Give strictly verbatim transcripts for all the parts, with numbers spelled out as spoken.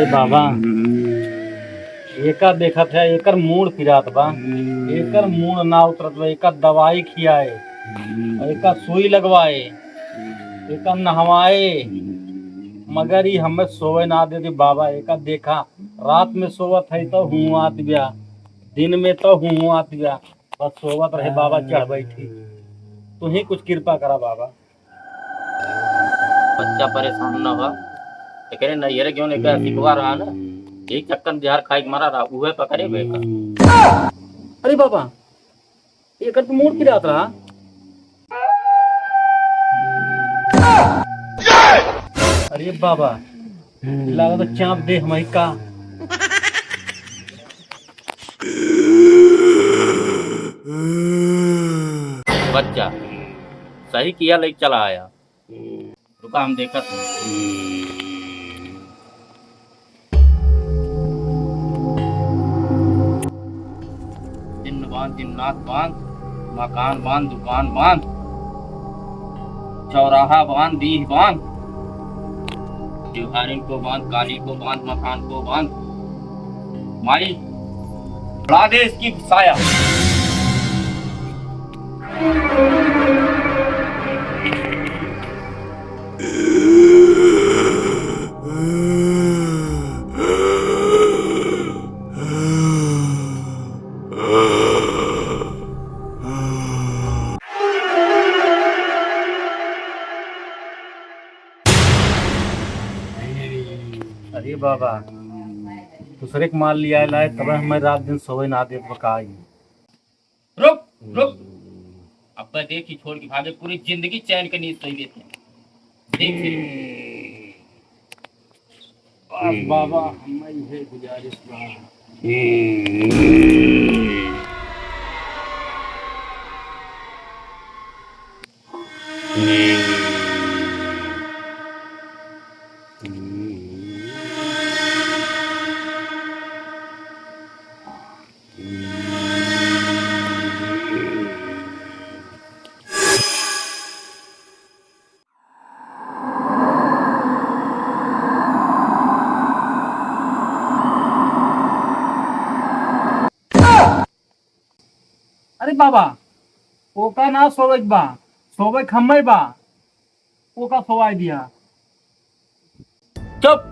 बाबा, एका देखत है, एकर मूड़ पिरात बा, एकर मूड़ ना उतरत बा, एका दवाई खियाए, एका सुई लगवाए, एका नहवाए, मगर ई हमें सोवे ना देती बाबा। एका देखा, रात में सोवत है तो हुआत बिया, दिन में तो हुआत बिया, बस सोवत रहे बाबा चढ़ बैठी। तू ही कुछ कृपा करा बाबा। बच्चा परेशान न हो, एकरे नैहरे क्यों एकर सिकवा रहा ना, यही चक्कर में जहर खाए के मरा रहा, उहे पकड़े बेटा। अरे बाबा, एकर तो मूड़ पिरात रहा। अरे बाबा, लागत चाप दे हमारी का। बच्चा सही किया, लेके चला आया। रुका, हम देखत हैं। जिन्न बांध, जिन्नात बांध, मकान बांध, दुकान बांध, चौराहा बांध, डीह बांध, दीवारिन को बांध, काली को बांध, मकान को बांध। माई, उड़ा दे इसकी साया। अरे बाबा, दूसरे के माल लिया लाए, तब हमें रात दिन सोवे ना देत बा का ई। रुक, रुक। अब देखी छोड़ के भागे, पूरी जिंदगी चैन के नींद सोई देते हैं। देख ले। बस बाबा, हमें इहे गुजारिश बा। अरे बाबा, ओका ना सोवे के बा, सोवे के हम्मे बा, ओका सोवाई दिया। चुप!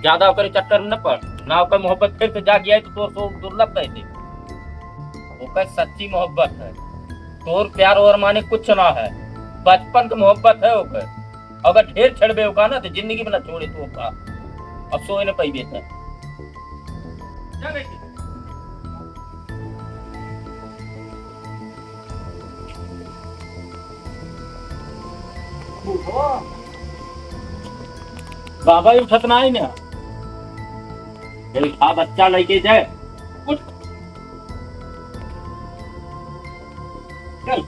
ज्यादा ओकरे चक्कर में न पड़, ना ओकर मोहब्बत फिर से जाग जाए तो तोर शौक दुर्लभ कर दे। ओकर सच्ची मोहब्बत है, तोर प्यार और माने कुछ ना है, बचपन के मोहब्बत है ओकर। अगर ढेर छेड़बे ओका ना तो जिंदगी में ना छोड़े तू ओका, और सोए न पाइबे त। जा बेटी। बाबा ही उठत ना है ना। चल खा बच्चा लेके जाए। उठ। चल।